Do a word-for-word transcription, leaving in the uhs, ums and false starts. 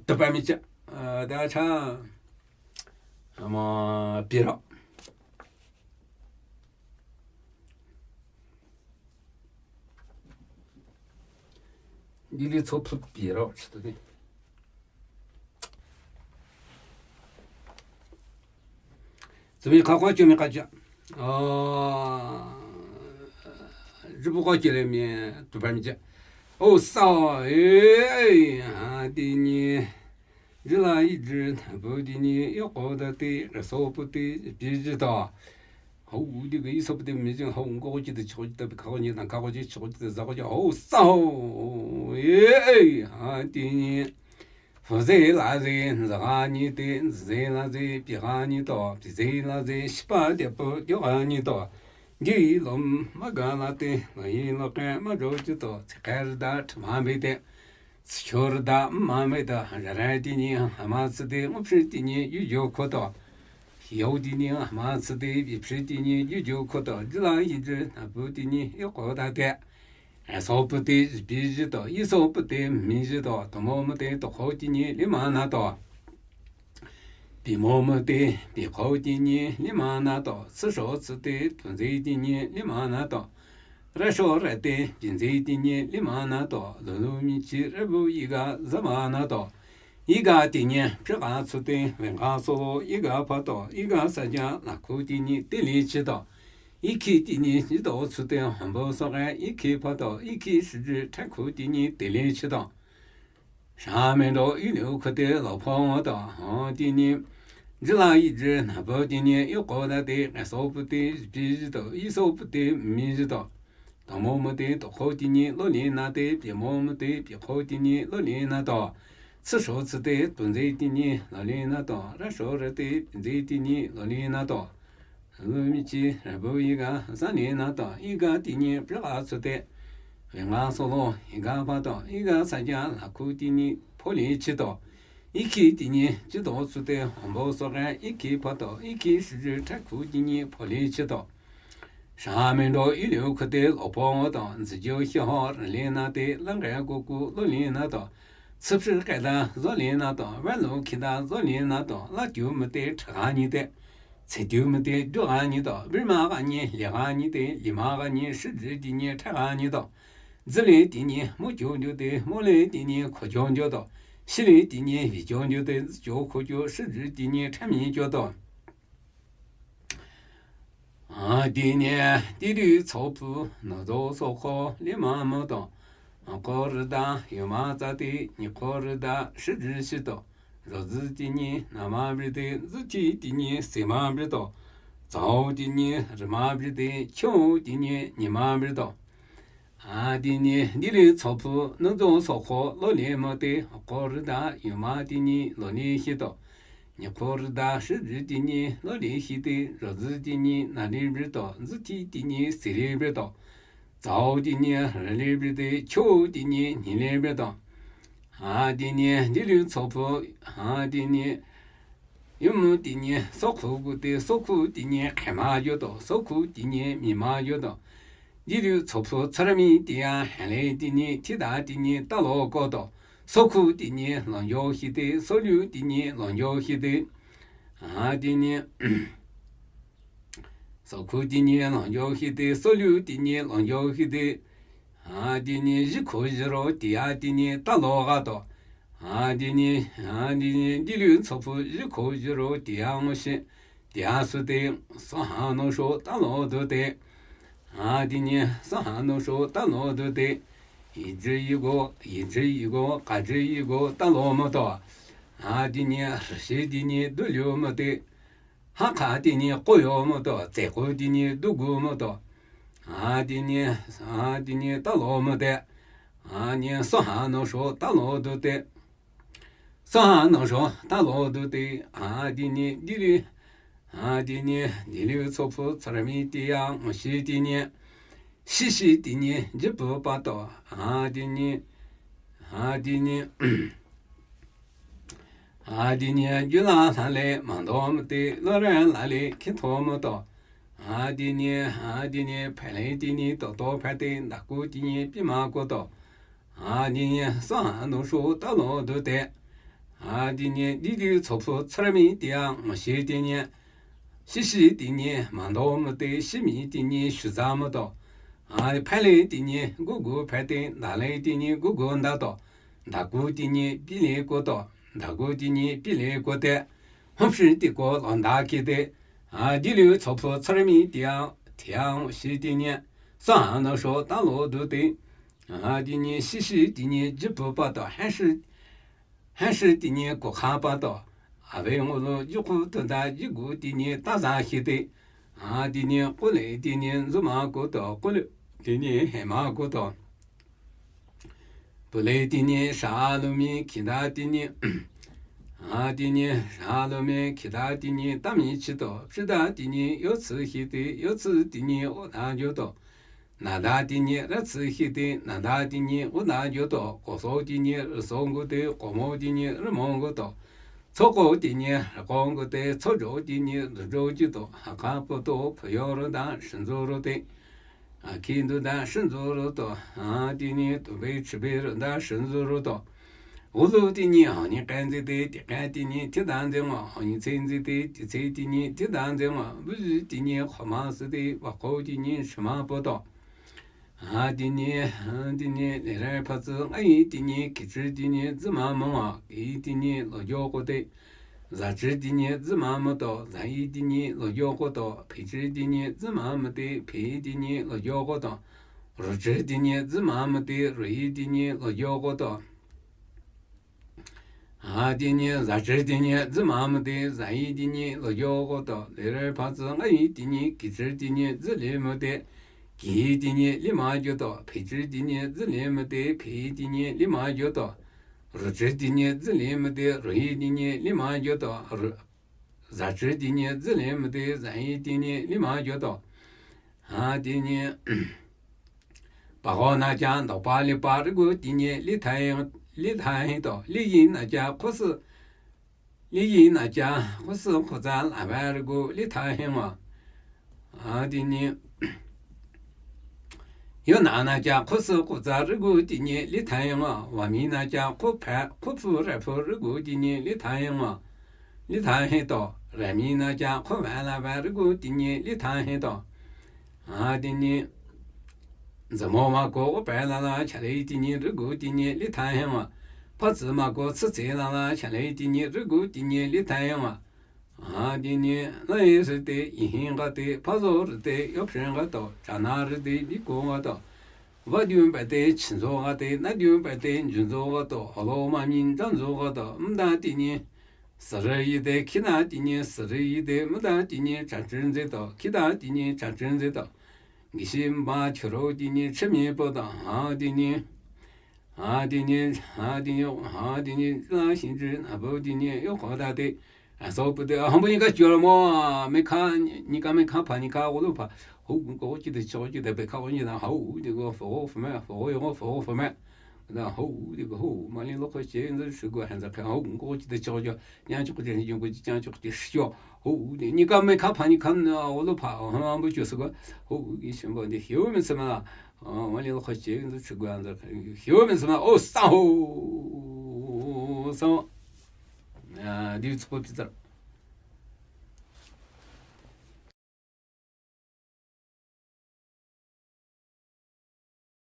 Tupamija, aa, da cha, ama, pira. Dili tsopu pira, chitani. Tsumi kakwa chumi kacha. Aa, jibu kwa chile mi, tupamija. O sa, ee, aa, dini. Jila iji, bu dini, yoko dati, raso puti, biji da. Hau di ge iso puti mi jing, hau ngo ji de cho ji de ka ji na ka ji cho ji de za ji, hau sa ho. Ee, aa, dini. Fu ze la ze, za ga ni te, ze la ze, pi ga ni to, pi ze la ze, shipa de pu, yo ga ni to. Ji lom, ma ga la te, ma yi lo ke, ma jo ji to, tse ka da, tma be te. Tshor da, ma me da, ja ra ti ni, ha ma tsi de, ngo phri ti ni, yu jo ko to. Yo ti ni, ha ma tsi de, bi phri ti ni, yu jo ko to. Ji la yi ji, na bu ti ni, yo ko da te. Eso pu te, bi ji to, iso pu te, mi ji to, to mo mo te, to ko ti ni, li ma na to. Pi mo mo te, pi ko ti ni, li ma na to. Tsi sho tsi te, tu ze ti ni, li ma na to. Ra sho ra te, pi ze ti ni, li ma na to. Lo lo mi chi, ra bu yi ga, za ma na to. Yi ga ti ni, phri ga tsu te, wen ga so lo, yi ga pa to, yi ga sa ja, la ku ti ni, te li chi to. Yi ki ti ni, ji to tsu te, han bo so ga, yi ki pa to, yi ki shi ji, ta ku ti ni, te li chi to. Sha me do, yi liu ku te, lo po ngo to, ho ti ni. Ji la yi ji, na po ti ni, yi ko da te, ka so pu te, pi ji to, iso pu te, mi ji to. To mo mo te, to ko ti ni, lo li na te, pi mo mo te, pi ko ti ni, lo li na to. Tsi sho tsi te, tu ze ti ni, lo li na to. Ra sho ra te, pi ze ti ni, lo li na to. Lu mi chi, ra bu yi ga, za li na to. Yi ga ti ni, phri ga tsu te. Wen ga so lo, yi ga pa to. Yi ga sa ja, la ku ti ni, po li chi to. Yi ki ti ni, ji to tsu te, han bo so ga, yi ki pa to. Yi ki shi ji, ta ku ti ni, po li chi to. Sha me do, yi liu ku te, lo po ngo to, zi jo xi ho, ra li na te, lang ga ko ku, lo li na to. Tsi phri ka da, zo li na to, wa lo ki da, zo li na to, la ju mo te, cha ga ni te. Tsi ju mo te, ju ga ni to, bi ma ga ni, li ga ni te, li ma ga ni, shi ji ti ni, cha ga ni to. Zi li ti ni, mo jo jo te, mo li ti ni, ko jo jo to. Shi li ti ni, bi jo jo te, zi jo ko jo, shi ji ti ni, cha mi jo to. A, ti ni, di li tso pu, no zo so ko, li ma mo to. A ko ri da, yo ma za ti, ni ko ri da, shi ji shi to. Zo zi ti ni, na ma bi te, zi ti ti ni, si ma bi to. Zao ti ni, ri ma bi te, cho ti ni, ni ma bi to. A, ti ni, di li tso pu, no zo so ko, lo li mo te, ko ri da, yo ma ti ni, lo li shi to. Ni ko ri da, shi ji ti ni, lo li shi te, zo zi ti ni, na li bi to, zi ti ti ni, si li bi to. Zao ti ni, ri li bi te, cho ti ni, ni li bi to. A, ti ni, di li tso pu, a, ti ni, Yumu ti ni, so ku gu te, so ku ti ni, khe ma yo to, so ku ti ni, mi ma yo to. Di lu tso pu, tsara mi ti ya, ha le ti ni, ti da ti ni, ta lo ko to. So ku ti ni, long yo hi te, so lu ti ni, long yo hi te. A, ti ni, so ku ti ni, long yo hi te, so lu ti ni, long yo hi te. A, ti ni, ji ko ji ro, ti ya ti ni, ta lo ga to. A, ti ni, a, ti ni, di lu tso pu, ji ko ji ro, ti ya ngo shi, ti ya su te, so ha no sho, ta lo du te. A, ti ni, so ha no sho, ta lo du te. Yi ji yi go, yi ji yi go, ka ji yi go, ta lo mo to. A, ti ni, shi ti ni, du lu mo te. Ha ka ti ni, ko yo mo to, tse ko ti ni, du gu mo to. A, ti ni, a, ti ni, ta lo mo te. A, ni, so ha no sho, ta lo du te. So ha no sho, ta lo du te. A, ti ni, di li. A, ti ni, di li tso pu, tsara mi ti ya, mo shi ti ni. Shi shi ti ni, ji pu pa to. A, ti ni, a, ti ni. A, ti ni, ju la la le, ma do mo te, lo re la le, ki to mo to. A, ti ni, a, ti ni, pha le ti ni, to to pha te, da ku ti ni, pi ma ku to. ཨ་དེ་ནི་སང་ནོ་ཧྲོ་ཏ་ལོ་དུ་ཏེ། ཨ་དེ་ནི་དེ་དུས་ཚོ་ཕུ་ཚར་མི་དེ་ཡང་ངོ་ཤེས་དེ་ནི། ཤི་ཤི་དེ་ནི་མ་འདོ་མི་ཏེ་ཤི་མི་དེ་ནི་ཤུ་ཟ་མི་དོ། ཨ་ཕ་ལེ་དེ་ནི་གུ་གུ་ཕ་ཏེ་ད་ལེ་དེ་ནི་གུ་གུ་ད་དོ། ད་གུ་དེ་ནི་པི་ལེ་གུ་དོ། ད་གུ་དེ་ནི་པི་ལེ་གུ་ཏེ། ཧོམ་ཤི་དེ་གོ་ལོ་ད་ཁེ་ཏེ། ཨ་དེ་ལུ་ཚོ་ཕུ་ཚར་མི་དེ་ཡང་དེ་ཡང་ཤི་དེ་ནི་སང་ནོ་ཧྲོ་ཏ་ལོ་དུ་ཏེ། ཨ་དེ་ནི་ཤི་ཤི་དེ་ནི་ཇི་པུ་པ་དོ། ཧན་ཤི་ཧན་ཤི་དེ་ནི་གོ་ཁ་པ་དོ། ཨ་བེ་ངོ་ལོ་ཇི་ཁུ་དུ་ད་ཇི་གུ་དེ་ནི་ཏ་ཟ་ཁེ་ཏེ། ཨ་དེ་ནི་ཀུ་ལེ་དེ་ནི་ཛུ་མ་གུ་དོ། ཀུ་ལེ་དེ་ནི་ཧེ་མ་གུ་དོ། པུ་ལེ་དེ་ནི་ཧྲ་ལུ་མི། ཁི་ད་དེ་ནི། ཨ་དེ་ནི་ཧྲ་ལུ་མི། ཁི་ད་དེ་ནི་ཏ་མི་ཆི་དོ། ཕྱི་ད་དེ་ནི་ཡོ་ཚུ་ཧི་ཏེ། ཡོ་ཚུ་དེ་ནི་འོ་ད་འགྱོ་དོ། ན་ད་དེ་ནི་ར་ཚུ་ཧི་ཏེ། ན་ད་དེ་ནི་འོ་ད་འགྱོ་དོ། གོ་སོ་དེ་ནི་རུ་སོ་གུ་ཏེ། གོ་མོ་དེ་ནི་རུ་མོ་གུ་དོ། ཚོ་གོ་དེ་ནི་རུ་གོ་གུ་ཏེ། ཚོ་ཇོ་དེ་ནི་རུ་ཇོ་ཅི་དོ། ཧ་ཁ་པུ་ཏོ་ཕུ་ཡོ་རུ་ད་ཧྲི་འཛུ་རུ་ཏེ། ཨ་ཁི་འདུ་ད་ཧྲི་འཛུ་རུ་དོ། ཨ་དེ་ནི་ཏུ་བེ་ཆི་བེ་རུ་ད་ཧྲི་འཛུ་རུ་དོ། འུ་ལུ་དེ་ནི་ཧ་ནི་ཀན་ཛི་ཏེ། ཏེ་ཀན་དེ་ནི་ཏི་ད་ཛེ་ང་། ཧ་ནི་ཚེ་ཛི་ཏེ། ཏེ་ཚེ་དེ་ནི་ཏི་ད་ཛེ་ང་། བུ་ཟི་དེ་ནི་ཧོ་མ་སི་ཏེ། བ་ཁོ་དེ་ནི་ཧྲི་མ་པོ་དོ། ཨ་དེ་ནི་ཨ་དེ་ནི་ལེ་ར་ཕ་ཙི། ཨ་ཡི་དེ་ནི་ཁི་ཅི་དེ་ནི་ཛི་མ་མ་ང་། ཨི་དེ་ནི་ལོ་ཇོ་གོ་ཏེ། ཟ་ཅི་དེ་ནི་ཛི་མ་མ་དོ། ཟ་ཡི་དེ་ནི་ལོ་ཇོ་གོ་དོ། ཕི་ཅི་དེ་ནི་ཛི་མ་མ་ཏེ། ཕི་དེ་ནི་ལོ་ཇོ་གོ་དོ། རུ་ཅི་དེ་ནི་ཛི་མ་མ་ཏེ། རུ་ཡི་དེ་ནི་ལོ་ཇོ་གོ་དོ། ཨ་དེ་ནི་ཟ་ཅི་དེ་ནི་ཛི་མ་མ་ཏེ། ཟ་ཡི་དེ་ནི་ལོ་ཇོ་གོ་དོ། ལེ་ར་ཕ་ཙི། ཨ་ཡི་དེ་ནི་ཁི་ཅི་དེ་ནི་ཛི་ལེ་མ་ཏེ། ཀི་ཡི་དེ་ནི་ལི་མ་ཇོ་དོ། ཕི་ཅི་དེ་ནི་ཛི་ལེ་མ་ཏེ། ཕི་ཡི་དེ་ནི་ལི་མ་ཇོ་དོ། རུ་ཅི་དེ་ནི་ཛི་ལེ་མ་ཏེ། རུ་ཡི་དེ་ནི་ལི་མ་ཇོ་དོ། རུ་ཟ་ཅི་དེ་ནི་ཛི་ལེ་མ་ཏེ། ཟ་ཡི་དེ་ནི་ལི་མ་ཇོ་དོ། ཨ་དེ་ནི་པ་གོ་ན་ཅ་འདོག་པ་ལི་པ་རི་གུ་དེ་ནི་ལི་ཐ་ཧེ། ལི་ཐ་ཧེ་དོ། ལི་ཡི་ན་ཅ་ཁུ་སི། ལི་ཡི་ན་ཅ་ཁུ་སི་ཁུ་ཙ་ལ་བ་རི་གུ་ལི་ཐ་ཧེ་ང་། ཨ་དེ་ནི་ཡོ་ན་ན་ཅ་ཁུ་སི་ཁུ་ཙ་རི་གུ་དེ་ནི་ལི་ཐ་ཧེ་ང་། བ་མི་ན་ཅ་ཁུ་ཕ་ཁུ་ཕུ་ར་ཕུ་རི་གུ་དེ་ནི་ལི་ཐ་ཧེ་ང་། ལི་ཐ་ཧེ་དོ། ར་མི་ན་ཅ་ཁུ་བ་ལ་བ་རི་གུ་དེ་ནི་ལི་ཐ་ཧེ་དོ། ཨ་དེ་ནི་ཛ་མོ་མ་གོ་འོ་པ་ལ་ལ་ཆ་ལེ་དེ་ནི་རི་གུ་དེ་ནི་ལི་ཐ་ཧེ་ང་། ཕ་ཙི་མ་གོ་ཚི་ཚེ་ལ་ལ་ཆ་ལེ་དེ་ནི་རི་གུ་དེ་ནི་ལི་ཐ་ཧེ་ང་། ཨ་དེ་ནི་ལ་ཡེ་སི་ཏེ་ཡི་ཧིང་ག་ཏེ་ཕ་ཟོ་རི་ཏེ་ཡོ་ཕྲེང་ག་ཏོ་ཅ་ན་རི་ཏེ་བི་ཀོ་ག་ཏོ། བ་དུན་པ་ཏེ་ཆི་ཛོ་ག་ཏེ་ན་དུན་པ་ཏེ་འཇུ་ཛོ་ག་ཏོ། ཧོ་ལོ་མ་མིན་ཅང་ཛོ་ག་ཏོ། མ་ད་དེ་ནི་སི་རི་ཡི་ཏེ། ཁི་ད་དེ་ནི་སི་རི་ཡི་ཏེ། མ་ད་དེ་ནི་ཅ་ཅི་ཛེ་ཏོ། ཁི་ད་དེ་ནི་ཅ་ཅི་ཛེ་ཏོ། གི་ཤི་མ་ཆུ་རོ་དེ་ནི་ཆི་མི་པོ་དང་། ཨ་དེ་ནི་ཨ་དེ་ནི་ཨ་དེ་ནི་ཨ་དེ་ནི་ལ་ཤིན་ཅི་ན་པོ་དེ་ནི་ཡོ་ཁོ་ད་ཏེ། ཨ་སོ་པུ་ཏེ་ཧམ་པོ་ཉི་ཀ་ཅོ་ར་མོ། མེ་ཁ་ཉི་ཀ་མེ་ཁ་ཕ་ཉི་ཀ་འོ་ལོ་ཕ། ཧོ་གོ་ཅི་ཏེ་ཆོ་ཅི་ཏེ་པེ་ཁ་འོ་ཉི་ན་ཧོ་དེ་གོ་ཧོ་ཧོ་ཕ་མེ། ཧོ་ཡོ་ཧོ་ཧོ་ཕ་མེ། ན་ཧོ་དེ་གོ་ཧོ་མ་ལི་ལོ་ཁོ་ཅེ་ཡིན་ཟེར་ཤུ་གོ་ཧན་ཟེར་ཁ། ཧོ་གོ་ཅི་ཏེ་ཆོ་ཅོ་ཉང་ཆོ་ཅི་ཡོང་གོ་ཅི་ཅང་ཆོ་ཅི་ཤོ། ཧོ་དེ་ཉི་ཀ་མེ་ཁ་ཕ་ཉི་ཀ་འོ་ལོ་ཕ། ཧམ་པོ་ཅོ་སུ་གོ་ཧོ་གི་ཤིན་པོ་དེ་ཧེ་བོ་མེ་སེ་མ་ལ། མ་ལི་ལོ་ཁོ་ཅེ་ཡིན་ཟེར་ཤུ་གོ་ཧན་ཟེར་ཁ། ཧེ་བོ་མེ་སེ་མ་ལ། འོ་སང་ཧོ་སང་། ཨ་དེ་ཚོ་ཕི་ཙར།